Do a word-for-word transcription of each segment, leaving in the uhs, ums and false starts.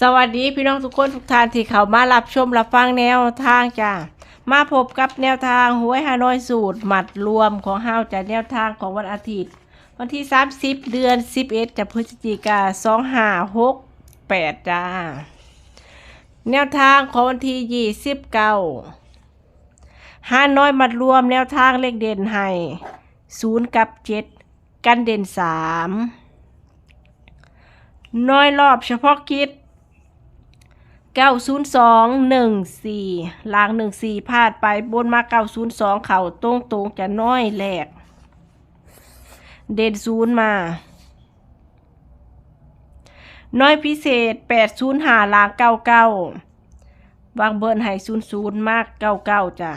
สวัสดีพี่น้องทุกคนทุกท่านที่เข้ามารับชมรับฟังแนวทางจ้า มาพบกับแนวทางหวยฮานอยสูตรมัดรวมของเฮาจ้า แนวทางของวันอาทิตย์ วันที่สามสิบ เดือนสิบเอ็ดจ้า พฤศจิกา สองห้าหกแปดจ้า แนวทางของวันที่ยี่สิบเก้า ฮานอยมัดรวมแนวทางเลขเด่นให้ ศูนย์ กับ เจ็ด กันเด่น สาม หน่วยรอบเฉพาะกิจ เก้าศูนย์สอง หนึ่งสี่ ล่าง หนึ่งสี่ พลาดไป บนมา เก้าศูนย์สอง เข้าตรงๆ จะหน่วยแรก เด่น ศูนย์ มา หน่วยพิเศษ แปดศูนย์ห้า ล่าง เก้าเก้า วางเบิ้ลให้ ศูนย์ศูนย์ มา เก้าเก้า จ้ะ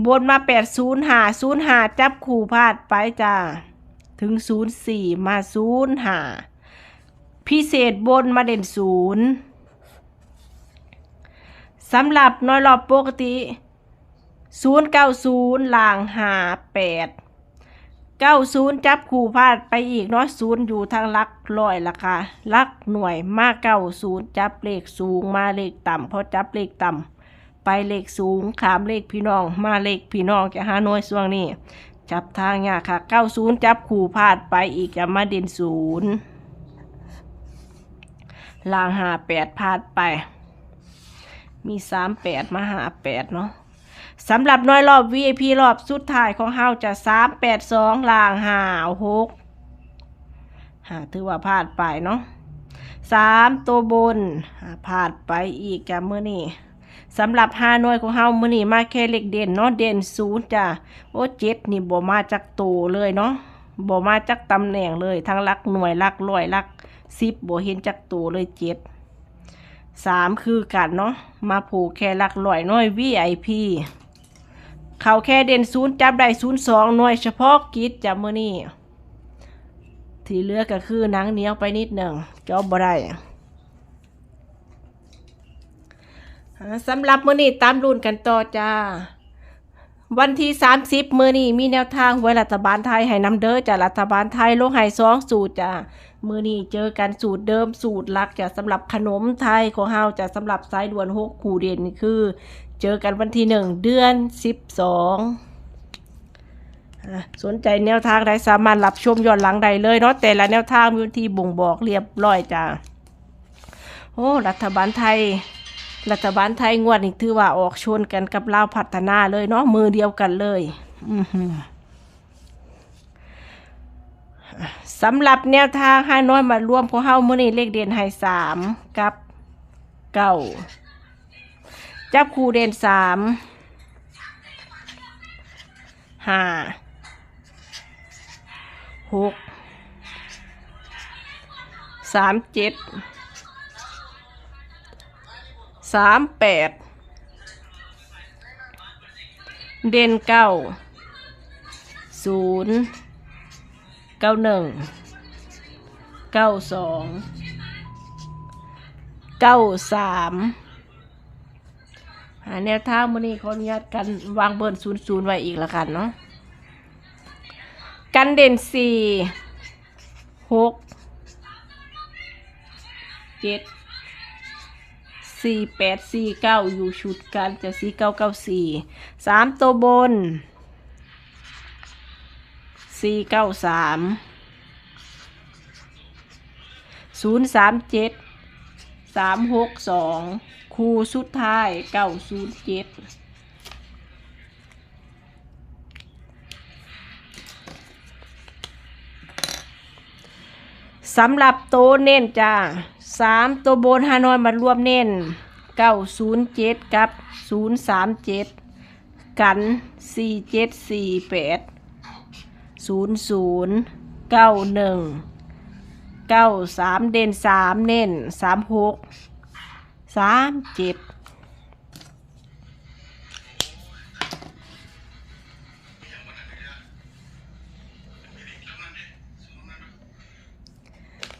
บนมา แปดศูนย์ห้า ศูนย์ห้า จับคู่พลาดไปจ้ะ ถึง ศูนย์สี่ มา ศูนย์ห้า พิเศษบนมาเด่น ศูนย์ สำหรับหน่วยรอบปกติ ศูนย์เก้าศูนย์ ล่าง ห้าแปด เก้าศูนย์ จับคู่พลาดไปอีกเนาะ ศูนย์ อยู่ทางหลักร้อยละค่ะ หลักหน่วยมา เก้าศูนย์ จับเลขสูงมาเลขต่ำ พอจับเลขต่ำไปเลขสูง ข้ามเลขพี่น้องมาเลขพี่น้อง จะหาหน่วยช่วงนี้ จับทางยากค่ะ เก้าศูนย์ จับคู่พลาดไปอีก จะมาเด่น ศูนย์ ล่าง ห้าแปด พลาดไป มี สามแปด มา ห้าแปด เนาะ สำหรับหน่วยรอบ วี ไอ พี รอบสุดท้ายของเฮาจะ สามแปดสอง ล่าง ห้าหก อ่า ถือว่าพลาดไปเนาะ สาม ตัวบน อ่า พลาดไปอีกจ้ะมื้อนี้ สำหรับฮานอยของเฮามื้อนี้มาแค่เลขเด่นเนาะ เด่น ศูนย์ จ้ะ โอ้ เจ็ด นี่บ่มาจักโตเลยเนาะ บ่มาจักตำแหน่งเลย ทั้งหลักหน่วย หลักร้อย หลักสิบ บ่เห็นจักโตเลย เจ็ด สาม คือกันเนาะ มาโผล่แค่หลักร้อยหน่วย วี ไอ พี เข้าแค่เด่น ศูนย์ จับได้ ศูนย์สอง หน่วยเฉพาะกิจจ้ะมื้อนี้ ที่เหลือก็คือหนังเหนียวไปนิดหนึ่ง จอบบ่ได้ อ่า สำหรับมื้อนี้ตามลุ้นกันต่อจ้า วันที่สามสิบ มื้อนี้มีแนวทางหวยรัฐบาลไทยให้นำเด้อจ้ะ รัฐบาลไทยลงให้สองสูตรจ้ะ มื้อนี้เจอกันสูตรเดิมสูตรหลักจ้ะ สำหรับขนมไทยของเฮาจ้ะ สำหรับสายด่วนหกคู่เด่นนี่คือ เจอกันวันที่หนึ่ง เดือนสิบสอง อ่ะ สนใจแนวทางใดสามารถรับชมย้อนหลังได้เลยเนาะ แต่ละแนวทางมีวันที่บ่งบอกเรียบร้อยจ้ะ โอ้ รัฐบาลไทย รัฐบาลไทยงวดนี้ถือว่าออกชนกันกับลาวพัฒนาเลยเนาะ มือเดียวกันเลย อือหือ สำหรับแนวทางฮานอยมัดรวมของเฮามื้อนี้เลขเด่นให้ สาม กับ เก้า จับคู่เด่น สาม ห้า หก สามเจ็ด สามแปด เด่น เก้า ศูนย์ เก้าหนึ่ง เก้าสอง เก้าสาม อ่า แนวทางมื้อนี้ขออนุญาตกันวางเบิ้ล ศูนย์ศูนย์ ไว้อีกละกันเนาะ กันเด่น สี่ หก เจ็ด สี่แปด สี่เก้า อยู่ชุดกันจะ สี่เก้าเก้าสี่ สาม ตัวบน สี่เก้าสาม ศูนย์สามเจ็ด สามหกสอง คู่สุดท้าย เก้าศูนย์เจ็ด สำหรับโตเน้นจ้า สาม ตัวบนฮานอยมัดรวมเน้น เก้าศูนย์เจ็ด กับ ศูนย์สามเจ็ด กัน สี่เจ็ด สี่แปด ศูนย์ศูนย์ เก้าหนึ่ง เก้าสาม เด่น สาม เน้น สามหก สามเจ็ด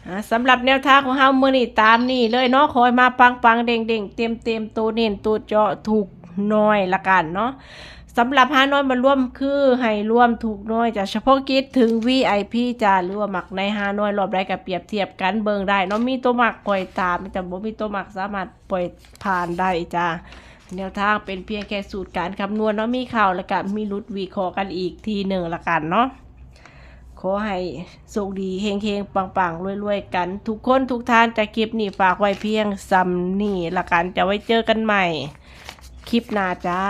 อ่า สำหรับแนวทางของเฮามื้อนี้ตามนี้เลยเนาะ ขอให้มาปังๆ เด้งๆ เต็มๆ ตัวเน้นตัวเจาะถูกหน่วยละกันเนาะ สำหรับฮานอยมารวมคือให้รวมทุกหน่วยจ้ะ เฉพาะกิจถึง วีไอพี จ้ะ หรือว่ามักในฮานอยรอบใดก็เปรียบเทียบกันเบิ่งได้เนาะ มีตัวมักค่อยตามจ้ะ บ่มีตัวมักสามารถปล่อยผ่านได้จ้ะ แนวทางเป็นเพียงแค่สูตรการคำนวณเนาะ มีเข้าแล้วก็มีหลุด วิเคราะห์กันอีกทีหนึ่งละกันเนาะ ขอให้โชคดีเฮงๆ ปังๆ รวยๆ กันทุกคนทุกท่านจ้ะ คลิปนี้ฝากไว้เพียงส่ำนี้ละกันจ้ะ ไว้เจอกันใหม่คลิปหน้าจ้า